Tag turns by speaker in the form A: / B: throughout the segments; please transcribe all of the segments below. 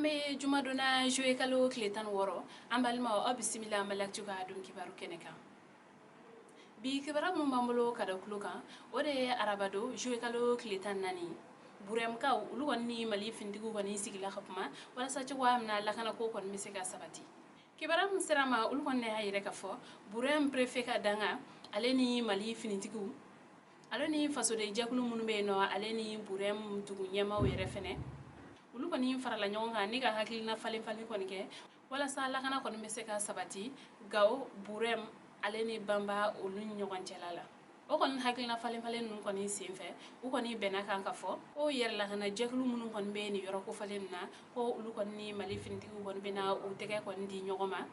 A: Bɛ jumadonna, juillet kalo tile 16. An balimaw, aw bisimila Mali Actu ka don kibaru kɛnɛ kan. Bi kibaru min b'an bolo ka da tulo kan, o de ye arabadon, juillet kalo tile 14, Burɛmukaw, olu kɔni ni Mali finitigiw kɔni sigila ka kuma walasa cogoya min na lakanako kɔni bɛ se ka sabati. Kibaruya min sera ma, olu kɔni y'a yɛrɛ ka fɔ Burɛmu préfet ka danga, ale ni Mali finitigiw, ale ni fasoden jɛkulu minnu bɛ yen nɔ, ale ni Burɛmu dugu ɲɛmaaw yɛrɛ fɛnɛ, olu kɔni farala ɲɔgɔn kan ni ka hakilina falen falen kɔni kɛ walasa lakana kɔni bɛ se ka sabati Gawo, Burɛmu, ale ni Banba, olu ni ɲɔgɔn cɛla la. O kɔni hakilina falen falen ninnu kɔni senfɛ, u kɔni bɛnna kan ka fɔ ko yɛrɛlakana jɛkulu minnu kɔni bɛ nin yɔrɔ kofɔlen ninnu na, ko olu kɔni ni Mali finitigiw kɔni bɛna u tɛgɛ kɔni di ɲɔgɔn ma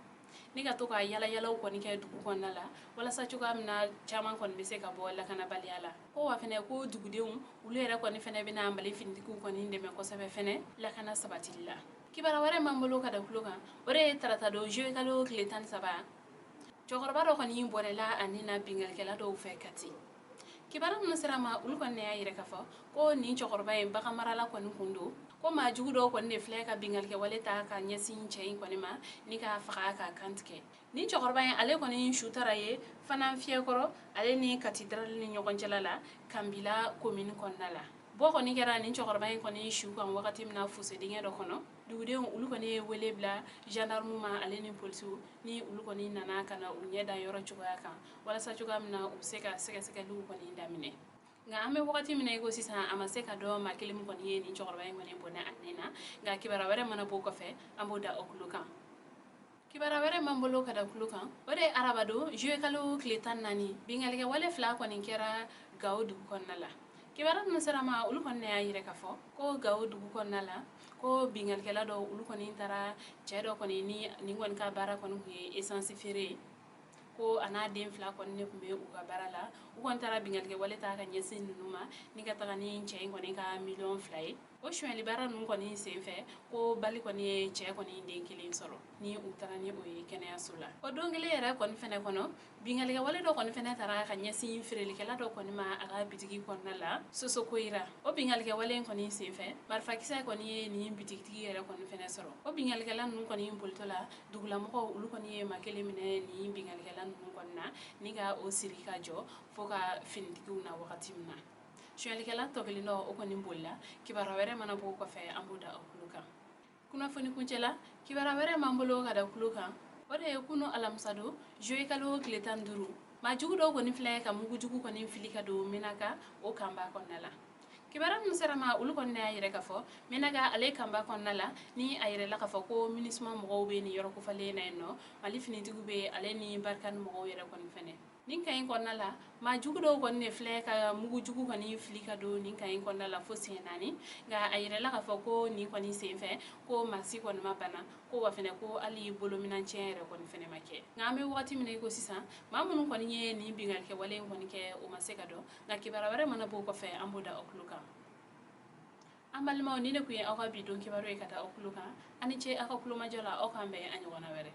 A: ni ka to ka yala yalaw kɔni kɛ dugu kɔnɔna la, walasa cogoya min na caman kɔni bɛ se ka bɔ lakanabaliya la. Ko wa fɛnɛ, ko dugudenw olu yɛrɛ kɔni fɛnɛ bɛna Mali finitigiw kɔni dɛmɛ kosɛbɛ fɛnɛ lakana sabatili la. Kibaruya wɛrɛ m'an bolo ka da tulo kan, o de ye tarata don, juillet kalo tile 13, cɛkɔrɔba dɔ kɔni bɔnɛla a ni na bingalikɛla dɔw fɛ Kati. Kibaruya minnu sera ma, olu kɔni y'a yɛrɛ ka fɔ ko nin cɛkɔrɔba in, bagan marala kɔni kun don, ko maa jugu dɔw kɔni de filɛ ka bingalikɛwale ta ka ɲɛsin cɛ in kɔni ma ni k'a faga k'a kantigɛ. Nin cɛkɔrɔba in, ale kɔni su taara ye fana fiyɛkɔrɔ, ale ni Kati darali ni ɲɔgɔn cɛla la, Kanbila komini kɔnɔna la. Bɔ kɔni kɛra nin cɛkɔrɔba in kɔni su kan wagati min na fosse dingɛ dɔ kɔnɔ, dugudenw olu kɔni ye wele bila gendarme ma, ale ni polisiw, ni olu kɔni nana ka na u ɲɛ da yɔrɔ cogoya kan walasa cogoya min na u bɛ se ka sɛgɛsɛgɛliw kɔni daminɛ. Nka an bɛ wagati min na i ko sisan, a ma se ka dɔn maa kelen min kɔni ye nin cɛkɔrɔba in kɔni bɔnɛ a nɛ na. Nka kibaruya wɛrɛ mana bɔ o kɔfɛ, an b'o da o tulo kan. Kibaruya wɛrɛ m'an bolo ka da tulo kan, o de ye arabadon, juillet kalo tile 14, bingalikɛwale fila kɔni kɛra Gawo dugu kɔnɔna la. Kibaruya minnu sera ma, olu kɔni y'a yɛrɛ ka fɔ ko Gawo dugu kɔnɔna la, ko bingalikɛla dɔw, olu kɔni taara cɛ dɔ kɔni ni nin kɔni ka baara kɔni tun ye essence feere ye, ko a n'a den fila kɔni ne tun bɛ u ka baara la. U kɔni taara bingalikɛwale ta ka ɲɛsin ninnu ma ni ka taga ni cɛ in kɔni ka miliyɔn 2 ye. O sonyali baara ninnu kɔni senfɛ, ko bali kɔni ye cɛ kɔni den kelen sɔrɔ ni u taara ni o ye kɛnɛyaso la. O don kelen yɛrɛ kɔni fɛnɛ kɔnɔ, bingalikɛwale dɔ kɔni fɛnɛ taara ka ɲɛsin feerelikɛla dɔ kɔni ma a ka bitigi kɔnɔna la Sosokoyira. O bingalikɛwale in kɔni senfɛ, marifakisɛ kɔni ye nin bitigitigi yɛrɛ kɔni fɛnɛ sɔrɔ. O bingalikɛla ninnu kɔni bolitɔ la, dugulamɔgɔw olu kɔni ye maa kelen minɛ nin bingalikɛla ninnu kɔni na ni ka o siri ka jɔ fo ka finitigiw na wagati min na. Sonyɛlikɛla tɔ kelen dɔ, o kɔni bolila. Kibaruya wɛrɛ mana bɔ o kɔfɛ, an b'o da o tulo kan. Kunnafoni kuncɛ la, kibaruya wɛrɛ m'an bolo ka da tulo kan, o de ye kunu alamisa don, juillet kalo tile 15, maa jugu dɔw kɔni filɛ ka mugujugu kɔni fili ka don Menaka, o kanba kɔnɔna la. Kibaruya minnu sera ma, olu kɔni y'a yɛrɛ ka fɔ Menaka, ale kanba kɔnɔna la, ni a yɛrɛ la k'a fɔ ko MINUSMA mɔgɔw bɛ nin yɔrɔ kofalen na yen nɔ, Mali finitigiw bɛ, ale ni Barkhane mɔgɔw yɛrɛ kɔni fɛnɛ. Nin kan in kɔnɔna la, maa jugu dɔw kɔni de filɛ ka mugujugu kɔni fili ka don nin kan in kɔnɔna la fo siɲɛ naani. Nka a yɛrɛ la k'a fɔ ko nin kɔni senfɛ, ko maa si kɔni ma bana, ko wa fɛnɛ, ko hali bolominan tiɲɛ yɛrɛ kɔni fɛnɛ ma kɛ. Nka an bɛ wagati min na i ko sisan, maa minnu kɔni ye nin bingalikɛwale in kɔni kɛ, o ma se ka dɔn. Nka kibaruya wɛrɛ mana bɔ o kɔfɛ, an b'o da aw tulo kan. An balimaw, ni ne tun ye aw ka bi don kibaru ye ka da aw tulo kan. Aw ni ce aw ka kulomajɔ la. Aw k'an bɛn a ɲɔgɔnna wɛrɛ.